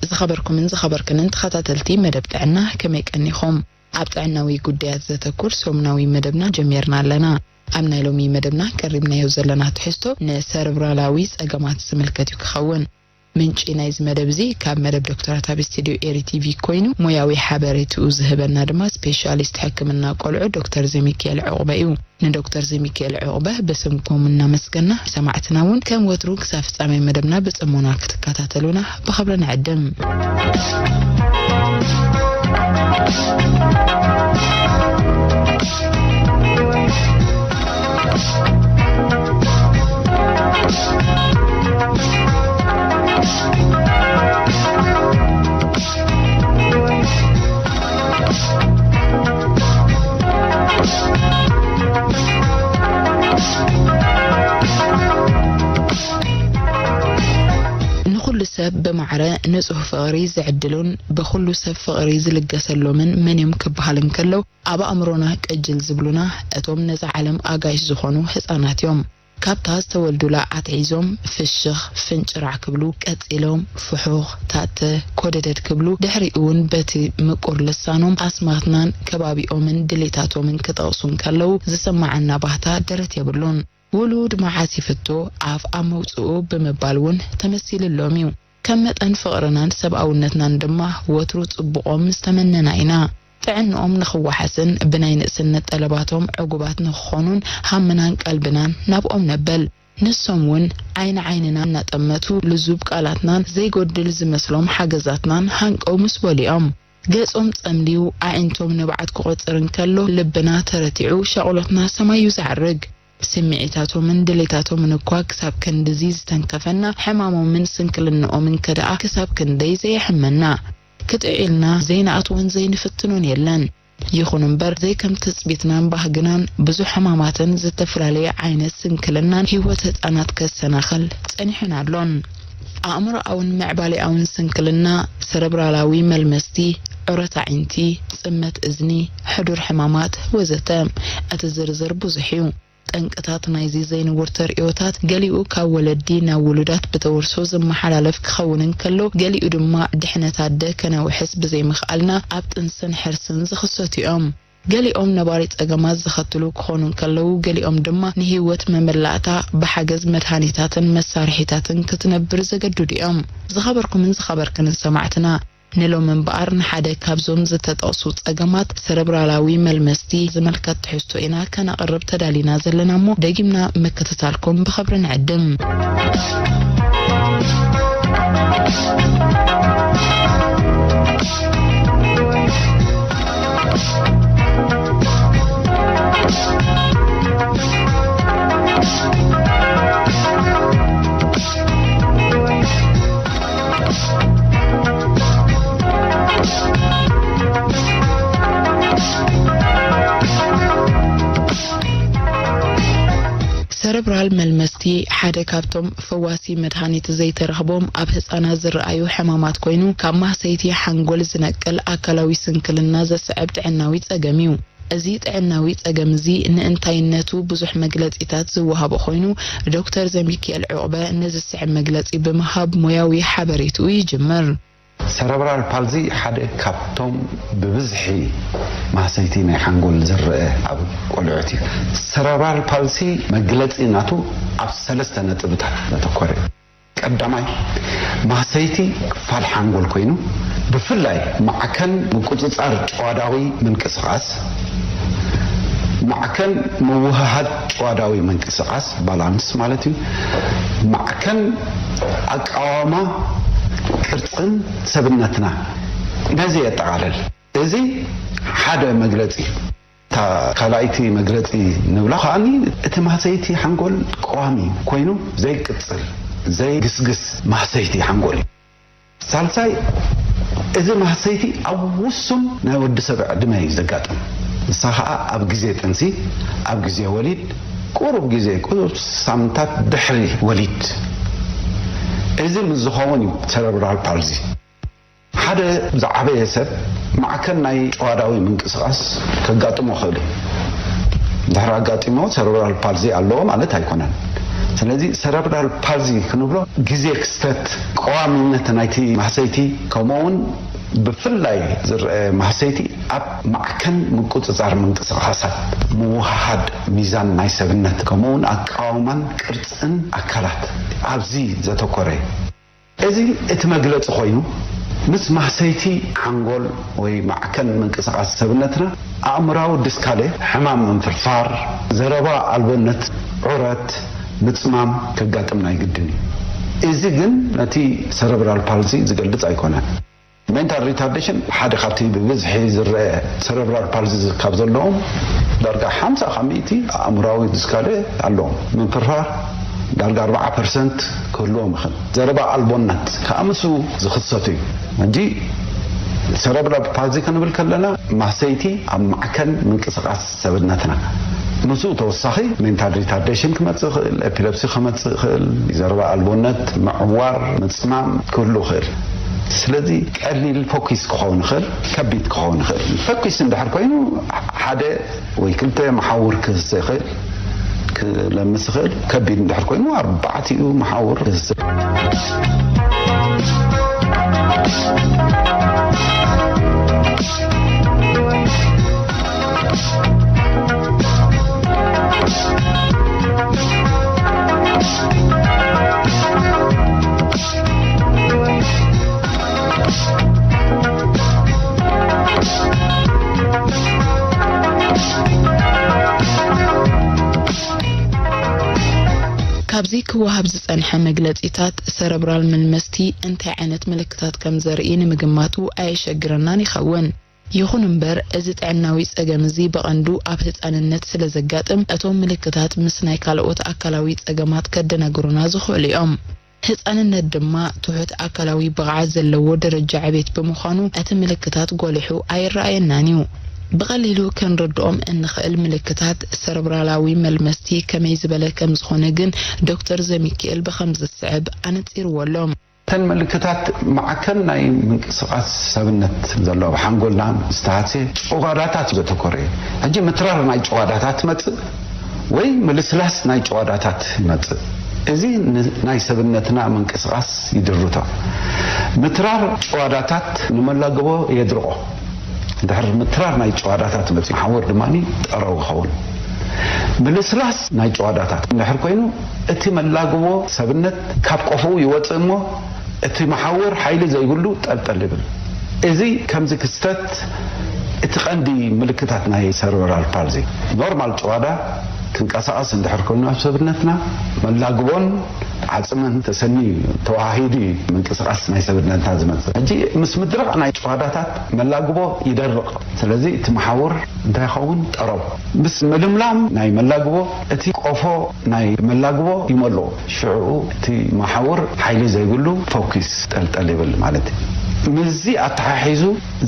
ዝኸበርኩምን ዝኸበርክንን ተኸታተልቲ መደብ ጥዕና፣ ከመይ ቀኒኹም? ኣብ ጥዕናዊ ጉዳያት ዘተኩር ሰሙናዊ መደብና ጀሚርና ኣለና። ኣብ ናይ ሎሚ መደብና ቀሪብናዮ ዘለና ትሕዝቶ ንሰረብራላዊ ጸገማት ዝምልከት እዩ ክኸውን። ምንጪ ናይዚ መደብ እዚ ካብ መደብ ዶክተራት ኣብ ስቱድዮ ኤሪ ቲቪ ኮይኑ፣ ሞያዊ ሓበሬትኡ ዝህበና ድማ ስፔሻሊስት ሕክምና ቆልዑ ዶክተር ዘሚካኤል ዕቑበ እዩ። ንዶክተር ዘሚካኤል ዕቑበ ብስምኩም እናመስገና፣ ሰማዕትና እውን ከም ወትሩ ክሳብ ፍጻሜ መደብና ብጽሞና ክትከታተሉና ብኽብሪ ንዕድም። ንኹሉ ሰብ ብማዕረ ንጹህ ፍቕሪ ዝዕድሉን ብኹሉ ሰብ ፍቕሪ ዝልገሰሎምን መን እዮም ክበሃል እንከሎ፣ ኣብ ኣእምሮና ቅጅል ዝብሉና እቶም ነዛ ዓለም ኣጋይሽ ዝኾኑ ህጻናት እዮም። ካብታ ዝተወልዱላ ኣትሒዞም ፍሽኽ ፍንጭራዕ ክብሉ፣ ቀጺሎም ፍሑኽ ታተ ኮደደድ ክብሉ፣ ድሕሪኡ እውን በቲ ምቁር ልሳኖም ኣስማትናን ከባቢኦምን ድሌታቶምን ክጠቕሱ እንከለዉ ዝስምዓና ባህታ ደረት የብሉን። ውሉድ መዓስ ይፍቶ ኣፍ ኣብ መውጽኡ ብምባል እውን ተመሲልሎም እዩ። ከም መጠን ፍቕርናን ሰብኣውነትናን ድማ ወትሩ ጽቡቖም ዝተመነና ኢና። ጥዕንኦም ንኽወሓስን ብናይ ንእስነት ጠለባቶም ዕጉባት ንኽኾኑን ሃምናን ቀልብናን ናብኦም ነበል። ንሶም እውን ዓይኒ ዓይንና እናጠመቱ ልዙብ ቃላትናን ዘይጎድል ዝመስሎም ሓገዛትናን ሃንቀው ምስ በሉ እዮም። ገጾም ጸምልዩ ኣዒንቶም ንብዓት ክቖጽር እንከሎ ልብና ተረቲዑ ሻቕሎትና ሰማይ እዩ ዝዓርግ። ስምዒታቶምን ድሌታቶምን እኳ ክሳብ ክንድዚ ዝተንከፈና፣ ሕማሞምን ስንክልንኦምን ከደኣ ክሳብ ክንደይ ዘየሕመና። ክጥዕዩልና ዘይንኣትዎን ዘይንፍትኖን የለን። ይኹን እምበር፣ ዘይከም ትጽቢትናን ባህግናን ብዙሕ ሕማማትን ዝተፈላለየ ዓይነት ስንክልናን ህይወት ህጻናት ከሰናኽል ጸኒሑን ኣሎን። ኣእምሮኣውን ምዕባሌኣውን ስንክልና፣ ሰረብራላዊ መልመስቲ፣ ዑረት ኣዒንቲ፣ ጽመት እዝኒ፣ ሕዱር ሕማማት ወዘተ። እቲ ዝርዝር ብዙሕ እዩ። ጠንቅታት ናይዚ ዘይንቡር ተርእዮታት፣ ገሊኡ ካብ ወለዲ ናብ ውሉዳት ብተወርሶ ዝመሓላለፍ ክኸውን እንከሎ፣ ገሊኡ ድማ ድሕነት ኣደ ከነውሕስ ብዘይምኽኣልና ኣብ ጥንስን ሕርስን ዝኽሰቱ እዮም። ገሊኦም ነባሪ ጸገማት ዘኸትሉ ክኾኑ እንከለዉ፣ ገሊኦም ድማ ንህይወት መመላእታ ብሓገዝ መድሃኒታትን መሳርሒታትን ክትነብር ዘገድዱ እዮም። ዝኸበርኩምን ዝኸበርክንን ሰማዕትና፣ ንሎሚ እምበኣር ንሓደ ካብዞም ዝተጠቕሱ ጸገማት ሰረብራላዊ መልመስቲ ዝምልከት ትሕዝቶ ኢና ከነቕርብ ተዳሊና ዘለና እሞ፣ ደጊምና ምክትታልኩም ብኽብሪ ንዕድም። ሰረብራል መልመስቲ ሓደ ካብቶም ፈዋሲ መድሃኒት ዘይተረኽቦም ኣብ ህጻናት ዝረኣዩ ሕማማት ኮይኑ፣ ካብ ማህሰይቲ ሓንጎል ዝነቅል ኣካላዊ ስንክልና ዘስዕብ ጥዕናዊ ጸገም እዩ። እዚ ጥዕናዊ ጸገም እዚ ንእንታይነቱ ብዙሕ መግለጺታት ዝወሃቦ ኮይኑ፣ ዶክተር ዘሚካኤል ዕቑበ ነዚ ዝስዕብ መግለጺ ብምሃብ ሞያዊ ሓበሬትኡ ይጅምር። ሰረብራል ፓልዚ ሓደ ካብቶም ብብዝሒ ማህሰይቲ ናይ ሓንጎል ዝረአ ኣብ ቆልዑት እዩ። ሰረብራል ፓልሲ መግለጺ ናቱ ኣብ ሰለስተ ነጥብታት ዘተኮረ እዩ። ቀዳማይ፣ ማህሰይቲ ክፋል ሓንጎል ኮይኑ፣ ብፍላይ ማዕከን ምቁጽጻር ጭዋዳዊ ምንቅስቓስ፣ ማዕከን ምውህሃድ ጭዋዳዊ ምንቅስቓስ፣ ባላንስ ማለት እዩ፣ ማዕከን ኣቃዋማ ቅርጽን ሰብነትና፣ ነዚ የጠቓልል። እዚ ሓደ መግለጺ እዩ። እታ ካልኣይቲ መግለጺ ንብላ ከኣኒ፣ እቲ ማህሰይቲ ሓንጎል ቀዋሚ ኮይኑ ዘይቅጽል፣ ዘይግስግስ ማህሰይቲ ሓንጎል እዩ። ሳልሳይ፣ እዚ ማህሰይቲ ኣብ ውሱን ናይ ወዲ ሰብ ዕድመ እዩ ዘጋጥም። ንሳ ኸኣ ኣብ ግዜ ጥንሲ፣ ኣብ ግዜ ወሊድ፣ ቁሩብ ግዜ፣ ቁሩብ ሳምንታት ድሕሪ ወሊድ። እዚ ምስ ዝኸውን እዩ ሰረብራል ፓልዚ። ሓደ ዝዓበየ ሰብ ማዕከን ናይ ጨዋዳዊ ምንቅስቓስ ከጋጥሞ ይኽእል እዩ። ድሕሪ ኣጋጢሞ ሰረብራል ፓልዚ ኣለዎ ማለት ኣይኮነን። ስለዚ ሰረብራል ፓልዚ ክንብሎ ግዜ ክስተት፣ ቀዋሚነት ናይቲ ማህሰይቲ፣ ከምኡ እውን ብፍላይ ዝረአ ማህሰይቲ ኣብ ማዕከን ምቁጽጻር ምንቅስቓሳት፣ ምውህሃድ ሚዛን ናይ ሰብነት፣ ከምኡ እውን ኣቃውማን ቅርጽን ኣካላት፣ ኣብዚ ዘተኮረ እዩ። እዚ እቲ መግለጺ ኮይኑ፣ ምስ ማህሰይቲ ሓንጎል ወይ ማዕከን ምንቅስቓስ ሰብነትና፣ ኣእምራዊ ድስካለ፣ ሕማም ምንፍርፋር፣ ዘረባ ኣልቦነት፣ ዑረት፣ ምጽማም ከጋጥም ናይ ግድን እዩ። እዚ ግን ነቲ ሰረብራል ፓልሲ ዝገልጽ ኣይኮነን። ሜንታል ሪታርዴሽን ሓደ ካብቲ ብብዝሒ ዝረአ ሰረብራል ፓልሲ ካብ ዘለዎም፣ ዳርጋ ሓምሳ ካብ ሚእቲ ኣእምራዊ ድስካለ ኣለዎም። ምንፍርፋር ዳርጋ ኣርባዓ ፐርሰንት ክህልዎም ይኽእል። ዘረባ ኣልቦነት ከኣ ምስኡ ዝኽሰት እዩ። ሕጂ ሰረብራል ፓልሲ ክንብል ከለና፣ ማህሰይቲ ኣብ ማዕከን ምንቅስቓስ ሰብነትና፣ ምስኡ ተወሳኺ ሜንታል ሪታርዴሽን ክመጽእ ይኽእል፣ ኤፒለፕሲ ክመጽእ ይኽእል፣ ዘረባ ኣልቦነት፣ ምዕዋር፣ ምጽማም ክህሉ ይኽእል። ስለዚ ቀሊል ፎኪስ ክኸውን ይኽእል፣ ከቢድ ክኸውን ይኽእል። ፎኪስ እንድሕር ኮይኑ፣ ሓደ ወይ ክልተ መሓውር ክህሰ ይኽእል፣ ክለምስ ይኽእል። ከቢድ እንድሕር ኮይኑ፣ ኣርባዕቲኡ መሓውር ክህሰ። ካብዚ ክወሃብ ዝጸንሐ መግለጺታት፣ ሰረብራል መልመስቲ እንታይ ዓይነት ምልክታት ከም ዘርኢ ንምግማቱ ኣየሸግረናን ይኸውን። ይኹን እምበር፣ እዚ ጥዕናዊ ጸገም እዚ ብቐንዱ ኣብ ህጻንነት ስለ ዘጋጥም፣ እቶም ምልክታት ምስ ናይ ካልኦት ኣካላዊ ጸገማት ከደናግሩና ዝኽእሉ እዮም። ህጻንነት ድማ ትሑት ኣካላዊ ብቕዓት ዘለዎ ደረጃ ዕቤት ብምዃኑ፣ እቲ ምልክታት ጐሊሑ ኣይረኣየናን እዩ። ብቐሊሉ ክንርድኦም እንኽእል ምልክታት ሰረብራላዊ መልመስቲ ከመይ ዝበለ ከም ዝኾነ ግን፣ ዶክተር ዘሚካኤል ብኸምዚ ዝስዕብ ኣነጺርዎ ኣሎ። እተን ምልክታት ማዕከን ናይ ምንቅስቓስ ሰብነት ዘሎ፣ ኣብ ሓንጎልና ዝተሃስየ ጭዋዳታት ዘተኮረ እዩ። ሕጂ ምትራር ናይ ጭዋዳታት ትመጽእ ወይ ምልስላስ ናይ ጭዋዳታት ይመጽእ። እዚ ን-፣ ናይ ሰብነትና ምንቅስቓስ ይድርቶ። ምትራር ጭዋዳታት ንመላግቦ የድርቆ። ድሕሪ ምትራር ናይ ጭዋዳታት መጺኡ፣ መሓውር ድማ ጠረው ይኸውን። ምልስላስ ናይ ጭዋዳታት እንድሕር ኮይኑ፣ እቲ መላግቦ ሰብነት ካብ ቆፎኡ ይወጽእ እሞ፣ እቲ መሓውር ሓይሊ ዘይብሉ ጠልጠል ይብል። እዚ ከምዚ ክስተት እቲ ቀንዲ ምልክታት ናይ ሰረብራል ፓልዚ። ኖርማል ጭዋዳ ክንቀሳቐስ እንድሕር ኮይኑ ኣብ ሰብነትና፣ መላግቦን ዓጽምን ተሰንዩ፣ ተዋሃሂዱ እዩ ምንቅስቓስ ናይ ሰብነትና ዝመጽእ። ሕጂ ምስ ምድራቕ ናይ ጭዋዳታት መላግቦ ይደርቕ። ስለዚ እቲ መሓውር እንታይ ይኸውን? ጠረው። ምስ ምልምላም ናይ መላግቦ እቲ ቆፎ ናይ መላግቦ ይመልኦ። ሽዑ እቲ መሓውር ሓይሊ ዘይብሉ ፎኪስ ጠልጠል ይብል ማለት እዩ። ምስዚ ኣተሓሒዙ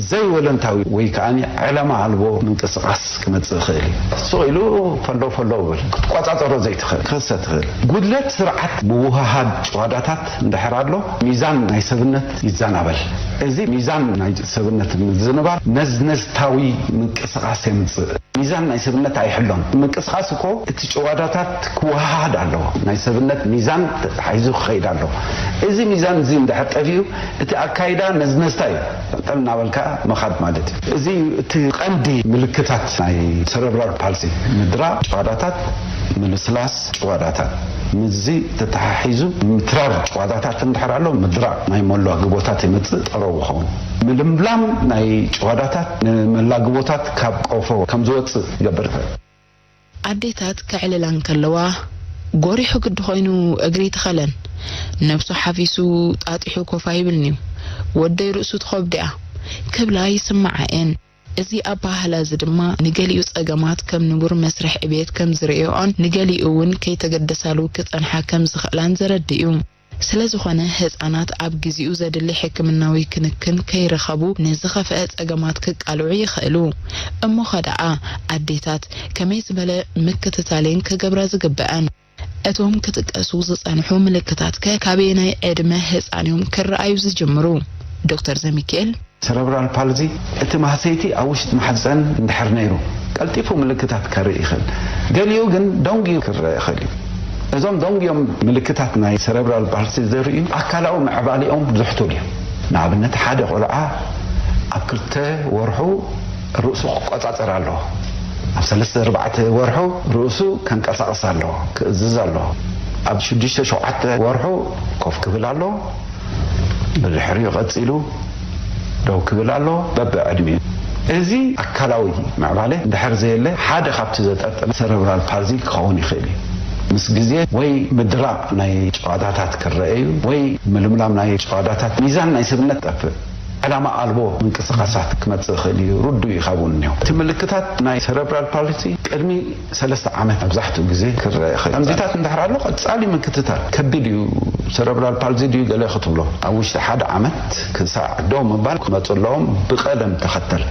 ዘይወለንታዊ ወይ ከኣ ዕላማ ኣልቦ ምንቅስቓስ ክመጽእ ይኽእል እዩ። ስቕ ኢሉ ፈለው ፈለው ይብል። ክትቆጻጸሮ ዘይትኽእል፣ ክኽሰት ይኽእል። ጉድለት ስርዓት ምውህሃድ ጭዋዳታት እንድሕር ኣሎ፣ ሚዛን ናይ ሰብነት ይዘናበል። እዚ ሚዛን ናይ ሰብነት ምዝንባል ነዝነዝታዊ ምንቅስቓስ የምጽእ። ሚዛን ናይ ሰብነት ኣይሕሎን። ምንቅስቓስ እኮ እቲ ጭዋዳታት ክወሃሃድ ኣለዎ። ናይ ሰብነት ሚዛን ተታሒዙ ክኸይድ ኣለዎ። እዚ ሚዛን እዚ እንድሕር ጠፊኡ፣ እቲ ኣካይዳ ነዝነዝታ እዩ። ጠልጠል እናበልካ ምኻድ ማለት እዩ። እዚ እቲ ቀንዲ ምልክታት ናይ ሰረብራል ፓልሲ፣ ምድራቕ ጭዋዳታት፣ ምልስላስ ጭዋዳታት። ምስዚ ተተሓሒዙ ምትራር ጭዋዳታት እንድሕር ኣሎ፣ ምድራቕ ናይ መላግቦታት ይመጽእ፣ ጠረው ይኸውን። ምልምላም ናይ ጭዋዳታት ንመላግቦታት ካብ ቆፎ ከም ዝወጽእ ይገብር። ኣዴታት ከዕልላ እንከለዋ፣ "ጎሪሑ ግዲ ኮይኑ እግሪ ይትኸለን፣ ነብሱ ሓፊሱ ጣጢሑ ኮፍ ኣይብልን'ዩ፣ ወደይ ርእሱ ትኸብድ እያ" ክብላ ይስምዓ እየን። እዚ ኣበሃህላ እዚ ድማ ንገሊኡ ጸገማት ከም ንቡር መስርሕ ዕብየት ከም ዝርእዮኦን ንገሊኡ እውን ከይተገደሳሉ ክጸንሓ ከም ዝኽእላን ዘረድእ እዩ። ስለ ዝኾነ ህጻናት ኣብ ግዜኡ ዘድሊ ሕክምናዊ ክንክን ከይረኸቡ ንዝኸፍአ ጸገማት ክቃልዑ ይኽእሉ። እሞኸ ደኣ ኣዴታት ከመይ ዝበለ ምክትታል እየን ክገብራ ዝግበኣን? እቶም ክጥቀሱ ዝጸንሑ ምልክታትከ ካበየናይ ዕድመ ህጻን እዮም ክረኣዩ ዝጅምሩ? ዶክተር ዘሚካኤል። ሰረብራል ፓልዚ፣ እቲ ማህሰይቲ ኣብ ውሽጢ ማሕጸን እንድሕር ነይሩ፣ ቀልጢፉ ምልክታት ከርኢ ይኽእል። ገሊኡ ግን ደንጉዩ ክረአ ይኽእል እዩ። እዞም ደንጉዮም ምልክታት ናይ ሰረብራል ፓልሲ ዘርእዩ ኣካላዊ ምዕባሊኦም ዝሕቱል እዩ። ንኣብነት፣ ሓደ ቆልዓ ኣብ ክልተ ወርሑ ርእሱ ክቆጻጸር ኣለዎ። ኣብ ሰለስተ ኣርባዕተ ወርሑ ርእሱ ከንቀሳቕስ ኣለዎ፣ ክእዝዝ ኣለዎ። ኣብ ሽዱሽተ ሸውዓተ ወርሑ ኮፍ ክብል ኣለዎ። ብድሕሪኡ ቀጺሉ ደው ክብል ኣለዎ። በብዕድሚኡ፣ እዚ ኣካላዊ ምዕባለ እንድሕር ዘየለ፣ ሓደ ካብቲ ዘጠርጥር ሰረብራል ፓልዚ ክኸውን ይኽእል እዩ። ምስ ግዜ ወይ ምድራቕ ናይ ጭዋዳታት ክረአ እዩ፣ ወይ ምልምላም ናይ ጭዋዳታት፣ ሚዛን ናይ ስብነት ጠፍእ፣ ዕላማ ኣልቦ ምንቅስቓሳት ክመጽእ ይኽእል እዩ። ርዱእ እዩ ካብኡ እኒኦ። እቲ ምልክታት ናይ ሰረብራል ፓልሲ ቅድሚ ሰለስተ ዓመት መብዛሕትኡ ግዜ ክረአ ይኽእል። ከምዚታት እንድሕር ኣሎ፣ ቀጻሊ ምክትታል ከቢድ እዩ። ሰረብራል ፓልዚ ድዩ ገለ ክትብሎ፣ ኣብ ውሽጢ ሓደ ዓመት ክሳዕ ደው ምባል ክመጹ ኣለዎም፣ ብቐደም ተኸተል።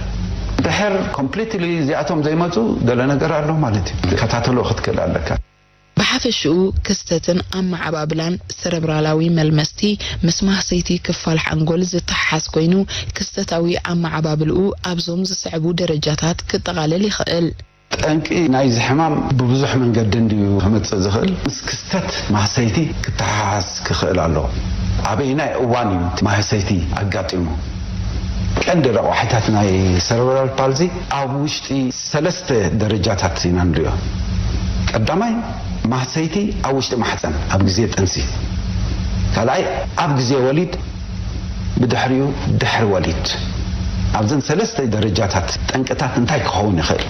ድሕር ኮምፕሊትሊ እዚኣቶም ዘይመጹ፣ ገለ ነገር ኣሎ ማለት እዩ። ከታተሎ ክትክእል ኣለካ። ብሓፈሽኡ፣ ክስተትን ኣመዓባብላን ሰረብራላዊ መልመስቲ ምስ ማህሰይቲ ክፋል ሓንጎል ዝተሓሓዝ ኮይኑ፣ ክስተታዊ ኣመዓባብልኡ ኣብዞም ዝስዕቡ ደረጃታት ክጠቓለል ይኽእል። ጠንቂ ናይዚ ሕማም ብብዙሕ መንገዲ እንድዩ ክመጽእ ዝኽእል። ምስ ክስተት ማህሰይቲ ክተሓሓዝ ክኽእል ኣለዎ። ኣበየናይ እዋን እዩ እቲ ማህሰይቲ ኣጋጢሙ? ቀንዲ ረቋሒታት ናይ ሰረብራል ፓልዚ ኣብ ውሽጢ ሰለስተ ደረጃታት ኢና ንሪኦ። ቀዳማይ፣ ማህሰይቲ ኣብ ውሽጢ ማሕፀን ኣብ ግዜ ጥንሲ። ካልኣይ፣ ኣብ ግዜ ወሊድ፣ ብድሕሪኡ ድሕሪ ወሊድ። ኣብዘን ሰለስተ ደረጃታት ጠንቅታት እንታይ ክኸውን ይኽእል?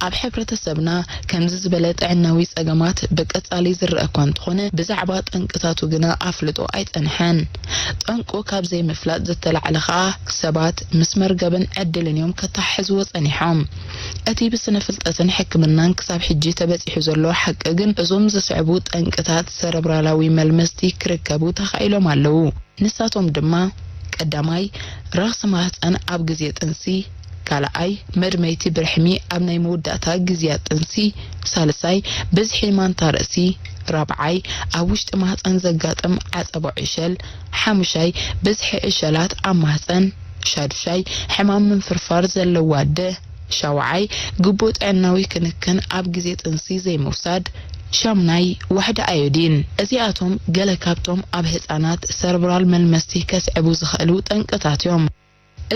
ኣብ ሕብረተሰብና ከምዚ ዝበለ ጥዕናዊ ጸገማት ብቀጻሊ ዝረአ እኳ እንተኾነ፣ ብዛዕባ ጠንቅታቱ ግና ኣፍልጦ ኣይጸንሐን። ጠንቁ ካብ ዘይምፍላጥ ዝተላዕለ ከኣ፣ ሰባት ምስ መርገብን ዕድልን እዮም ከተሓሕዝዎ ጸኒሖም። እቲ ብስነ ፍልጠትን ሕክምናን ክሳብ ሕጂ ተበጺሑ ዘሎ ሓቂ ግን፣ እዞም ዝስዕቡ ጠንቅታት ሰረብራላዊ መልመስቲ ክርከቡ ተኻኢሎም ኣለዉ። ንሳቶም ድማ፣ ቀዳማይ፣ ረኽሲ ማህጸን ኣብ ግዜ ጥንሲ፣ ካልኣይ፣ መድመይቲ ብርሕሚ ኣብ ናይ መወዳእታ ግዜያት ጥንሲ፣ ሳልሳይ፣ ብዝሒ ማንታ ርእሲ፣ ራብዓይ፣ ኣብ ውሽጢ ማህጸን ዘጋጥም ዓጸቦ ዕሸል፣ ሓሙሻይ፣ ብዝሒ ዕሸላት ኣብ ማህጸን፣ ሻዱሻይ፣ ሕማም ምንፍርፋር ዘለዋ ኣደ፣ ሻውዓይ፣ ግቡእ ጥዕናዊ ክንክን ኣብ ግዜ ጥንሲ ዘይምውሳድ፣ ሻምናይ፣ ዋሕዲ ኣዮዲን። እዚኣቶም ገለ ካብቶም ኣብ ህጻናት ሰረብራል መልመስቲ ከስዕቡ ዝኽእሉ ጠንቅታት እዮም።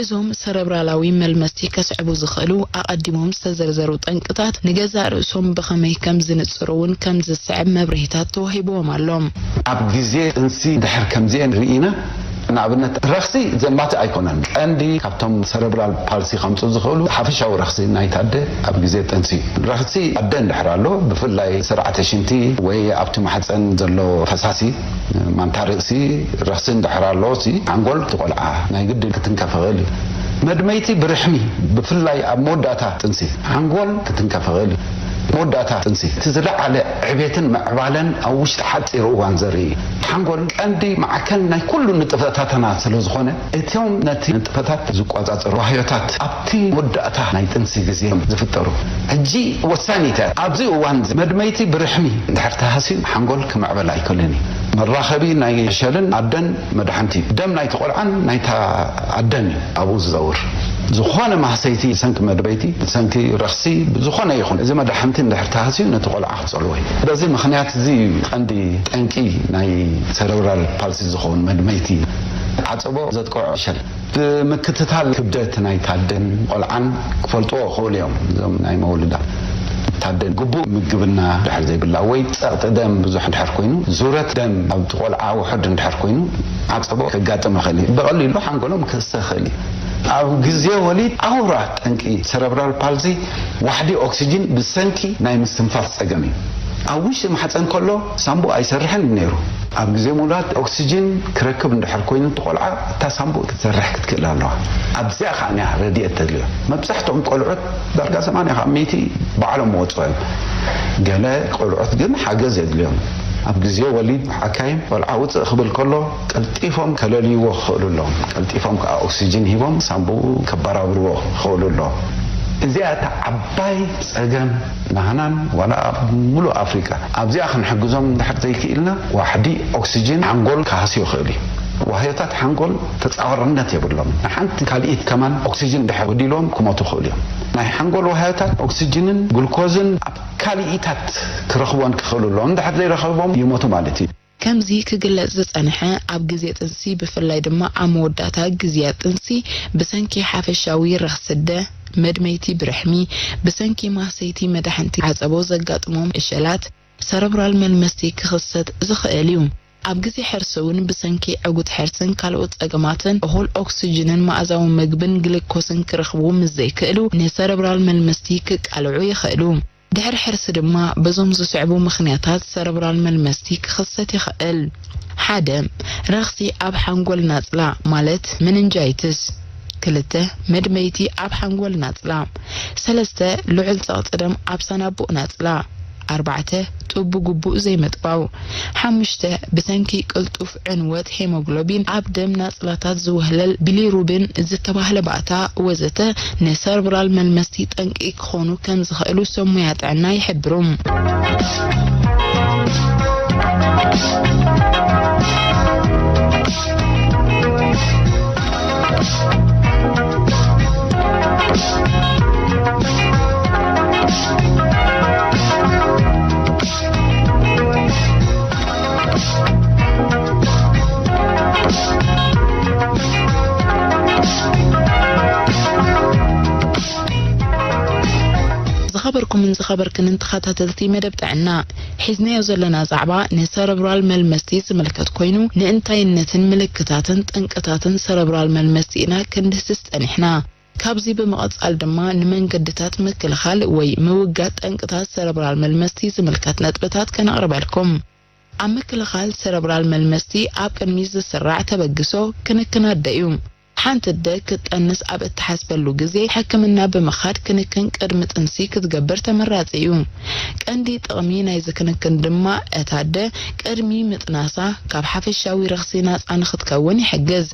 እዞም ሰረብራላዊ መልመስቲ ከስዕቡ ዝኽእሉ ኣቐዲሞም ዝተዘርዘሩ ጠንቅታት ንገዛእ ርእሶም ብኸመይ ከም ዝንጽሩ እውን ከም ዝስዕብ መብርሂታት ተዋሂብዎም ኣሎ። ኣብ ግዜ ጥንሲ ድሕር ከምዚኤን ርኢና፣ ንኣብነት ረኽሲ ዘማትእ ኣይኮነን። ቀንዲ ካብቶም ሰረብራል ፓልሲ ከምፁ ዝኽእሉ ሓፈሻዊ ረኽሲ ናይቲ ኣደ ኣብ ግዜ ጥንሲ እዩ። ረኽሲ ኣደ እንድሕር ኣሎ፣ ብፍላይ ስርዓተ ሽንቲ ወይ ኣብቲ ማሕፀን ዘሎ ፈሳሲ ማንታ ርእሲ ረኽሲ እንድሕር ኣሎ፣ ሲ ሓንጎል እቲ ቆልዓ ናይ ግድን ክትንከፍ ይኽእል እዩ። መድመይቲ ብርሕሚ ብፍላይ ኣብ መወዳእታ ጥንሲ ሓንጎል ክትንከፍ ይኽእል እዩ። መወዳእታ ጥንሲ እቲ ዝለዓለ ዕቤትን ምዕባለን ኣብ ውሽጢ ሓፂር እዋን ዘርኢ እዩ። ሓንጎል ቀንዲ ማዕከን ናይ ኩሉ ንጥፈታትና ስለ ዝኾነ፣ እቶም ነቲ ንጥፈታት ዝቆጻጸሩ ዋህዮታት ኣብቲ መወዳእታ ናይ ጥንሲ ግዜ እዮም ዝፍጠሩ። ሕጂ ወሳኒት እያ። ኣብዚ እዋን እዚ መድመይቲ ብርሕሚ እንድሕር ተሃስዩ ሓንጎል ክምዕበል ኣይክእልን እዩ። መራኸቢ ናይ ዕሸልን ኣደን መድሓንቲ እዩ። ደም ናይቲ ቆልዓን ናይታ ኣደን እዩ ኣብኡ ዝዘውር። ዝኾነ ማህሰይቲ ብሰንኪ መድመይቲ፣ ብሰንኪ ረኽሲ፣ ብዝኾነ ይኹን እዚ መድሓንቲ እንድሕር ተሃስዩ ነቲ ቆልዓ ክጸልዎ እዩ። በዚ ምኽንያት እዚ እዩ ቀንዲ ጠንቂ ናይ ሰረብራል ፓልሲ ዝኸውን መድመይቲ ዓጸቦ ዘጥቅዖ ዕሸል። ብምክትታል ክብደት ናይ ታደን ቆልዓን ክፈልጥዎ ይኽእሉ እዮም። እዞም ናይ መወልዳ ታደን ግቡእ ምግብና ድሕር ዘይብላ ወይ ጸቕጢ ደም ብዙሕ ድሕር ኮይኑ፣ ዙረት ደም ኣብቲ ቆልዓ ውሑድ እንድሕር ኮይኑ ዓጸቦ ከጋጥም ይኽእል እዩ። ብቐሊሉ ሓንጎሎም ክህሰ ይኽእል እዩ። ኣብ ግዜ ወሊድ ኣውራ ጠንቂ ሰረብራል ፓልዚ ዋሕዲ ኦክሲጅን ብሰንኪ ናይ ምስትንፋስ ጸገም እዩ። ኣብ ውሽጢ ማሕፀን ከሎ ሳምቡእ ኣይሰርሕን እዩ ነይሩ። ኣብ ግዜ ምውላድ ኦክሲጅን ክረክብ እንድሕር ኮይኑ እቲ ቆልዓ እታ ሳምቡእ ክትሰርሕ ክትክእል ኣለዋ። ኣብዚኣ ከኣ እያ ረድኤት ተድልዮ። መብዛሕትኦም ቆልዑት ዳርጋ ሰማንያ ካብ ሚእቲ ባዕሎም መወፅኦ እዮም። ገለ ቆልዑት ግን ሓገዝ የድልዮም። ኣብ ግዜ ወሊድ ሓካይም ቆልዓ ውፅእ ክብል ከሎ ቀልጢፎም ከለልይዎ ክኽእሉ ኣለዎም። ቀልጢፎም ከዓ ኦክሲጅን ሂቦም ሳንቡኡ ከባራብርዎ ክኽእሉ ኣለዎም። እዚኣ እታ ዓባይ ፀገም ናህናን ዋላ ኣብ ሙሉእ ኣፍሪቃ። ኣብዚኣ ክንሕግዞም እንድሕር ዘይክኢልና ዋሕዲ ኦክሲጅን ሓንጎል ክሃስዮ ይኽእል እዩ። ዋህዮታት ሓንጎል ተፃዋርነት የብሎም። ንሓንቲ ካልኢት ከማን ኦክሲጅን እንድሕር ጎዲልዎም ክሞቱ ይኽእሉ እዮም። ናይ ሓንጎል ዋህዮታት ኦክሲጅንን ግሉኮዝን ኣብ ካልኢታት ክረኽቦን ክኽእሉ ኣለዎም። እንድሕር ዘይረኸብዎም ይሞቱ ማለት እዩ። ከምዚ ክግለጽ ዝጸንሐ፣ ኣብ ግዜ ጥንሲ ብፍላይ ድማ ኣብ መወዳእታ ግዜያት ጥንሲ ብሰንኪ ሓፈሻዊ ረኽሲ ኣደ፣ መድመይቲ ብርሕሚ፣ ብሰንኪ ማህሰይቲ መዳሕንቲ ዓጸቦ ዘጋጥሞም ዕሸላት ሰረብራል መልመስቲ ክኽሰት ዝኽእል እዩ። ኣብ ግዜ ሕርሲ እውን ብሰንኪ ዕጉት ሕርስን ካልኦት ጸገማትን እኹል ኦክስጅንን መኣዛዊ መግብን ግሉኮስን ክረኽቡ ምስ ዘይክእሉ ንሰረብራል መልመስቲ ክቃልዑ ይኽእሉ። ድሕሪ ሕርሲ ድማ በዞም ዝስዕቡ ምኽንያታት ሰረብራል መልመስቲ ክኽሰት ይኽእል። ሓደ፣ ረኽሲ ኣብ ሓንጎል ናጽላ ማለት መንንጃይትስ። ክልተ፣ መድመይቲ ኣብ ሓንጎል ናጽላ። ሰለስተ፣ ልዑል ጸቕጢ ደም ኣብ ሳናቡእ ናጽላ። ኣርባዕተ፣ ጡብ ብግቡእ ዘይምጥባው። ሓሙሽተ፣ ብሰንኪ ቅልጡፍ ዕንወት ሄሞግሎቢን ኣብ ደም ናጽላታት ዝውህለል ቢሊሩቢን ዝተባህለ ባእታ ወዘተ ንሰረብራል መልመስቲ ጠንቂ ክኾኑ ከም ዝኽእሉ ሰብ ሞያ ጥዕና ይሕብሩ። ዝኸበርኩምን ዝኸበርክንን ተኸታተልቲ መደብ ጥዕና፣ ሒዝናዮ ዘለና ዛዕባ ንሰረብራል መልመስቲ ዝምልከት ኮይኑ፣ ንእንታይነትን ምልክታትን ጠንቅታትን ሰረብራል መልመስቲ ኢና ክንድህስስ ጸኒሕና። ካብዚ ብምቕጻል ድማ ንመንገድታት ምክልኻል ወይ ምውጋድ ጠንቅታት ሰረብራል መልመስቲ ዝምልከት ነጥብታት ከነቕርበልኩም። ኣብ ምክልኻል ሰረብራል መልመስቲ ኣብ ቅድሚት ዝስራዕ ተበግሶ ክንክን ኣደ እዩ። ሓንቲ ኣደ ክትጠንስ ኣብ እትሓስበሉ ግዜ ሕክምና ብምኻድ ክንክን ቅድሚ ጥንሲ ክትገብር ተመራጺ እዩ። ቀንዲ ጥቕሚ ናይዚ ክንክን ድማ እታ ኣደ ቅድሚ ምጥናሳ ካብ ሓፈሻዊ ረኽሲ ናጻ ንኽትከውን ይሕግዝ።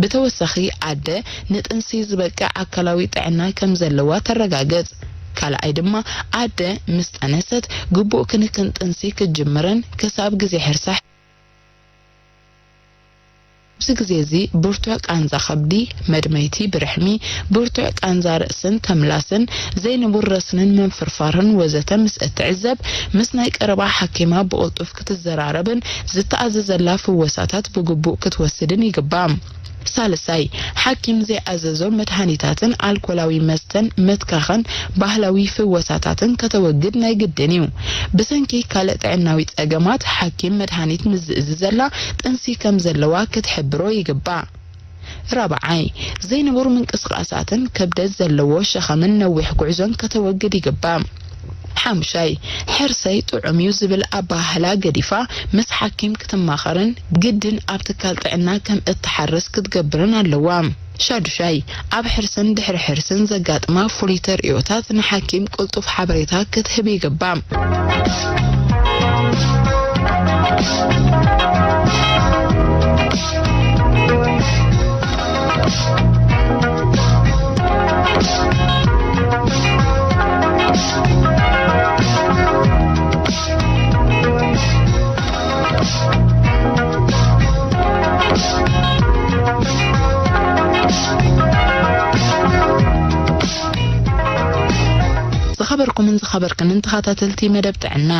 ብተወሳኺ ኣደ ንጥንሲ ዝበቅዕ ኣካላዊ ጥዕና ከም ዘለዋ ተረጋግጽ። ካልኣይ ድማ ኣደ ምስ ጠነሰት ግቡእ ክንክን ጥንሲ ክትጅምርን ክሳብ ግዜ ሕርሳ ኣብዚ ግዜ እዚ ብርቱዕ ቃንዛ ከብዲ፣ መድመይቲ ብርሕሚ፣ ብርቱዕ ቃንዛ ርእስን ተምላስን፣ ዘይንቡር ረስንን ምንፍርፋርን ወዘተ ምስ እትዕዘብ፣ ምስ ናይ ቀረባ ሓኪማ ብቕልጡፍ ክትዘራረብን ዝተኣዘዘላ ፍወሳታት ብግቡእ ክትወስድን ይግባእ። ሳልሳይ፣ ሓኪም ዘይኣዘዞ መድሃኒታትን ኣልኮላዊ መስተን ምትካኽን ባህላዊ ፍወሳታትን ከተወግድ ናይ ግድን እዩ። ብሰንኪ ካልእ ጥዕናዊ ጸገማት ሓኪም መድሃኒት ምስ ዝእዝዘላ ጥንሲ ከም ዘለዋ ክትሕብሮ ይግባእ። ራብዓይ፣ ዘይንቡር ምንቅስቓሳትን ክብደት ዘለዎ ሸኸምን ነዊሕ ጉዕዞን ከተወግድ ይግባእ። ሓሙሻይ፣ ሕርሰይ ጥዑም እዩ ዝብል ኣበሃህላ ገዲፋ ምስ ሓኪም ክትማኸርን ግድን ኣብ ትካል ጥዕና ከም እትሓርስ ክትገብርን ኣለዋ። ሻዱሻይ፣ ኣብ ሕርስን ድሕሪ ሕርስን ዘጋጥማ ፍሉይ ተርእዮታት ንሓኪም ቅልጡፍ ሓበሬታ ክትህብ ይግባእ። ዝኸበርኩምን ዝኸበርክንን ተኸታተልቲ መደብ ጥዕና፣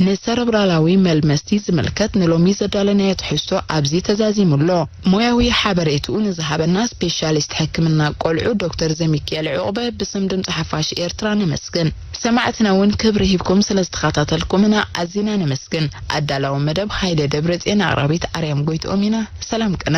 ንሰረብራላዊ መልመስቲ ዝምልከት ንሎሚ ዘዳለናዮ ትሕዝቶ ኣብዚ ተዛዚሙ ኣሎ። ሞያዊ ሓበሬትኡ ንዝሃበና ስፔሻሊስት ሕክምና ቆልዑ ዶክተር ዘሚክኤል ዑቕበ ብስም ድምፂ ሓፋሽ ኤርትራ ነመስግን። ሰማዕትና እውን ክብሪ ሂብኩም ስለ ዝተኸታተልኩምና ኣዚና ነመስግን። ኣዳላዊ መደብ ሃይለ ደብረፅዮን፣ ኣቕራቢት ኣርያም ጎይትኦም ኢና። ሰላም ቅነ።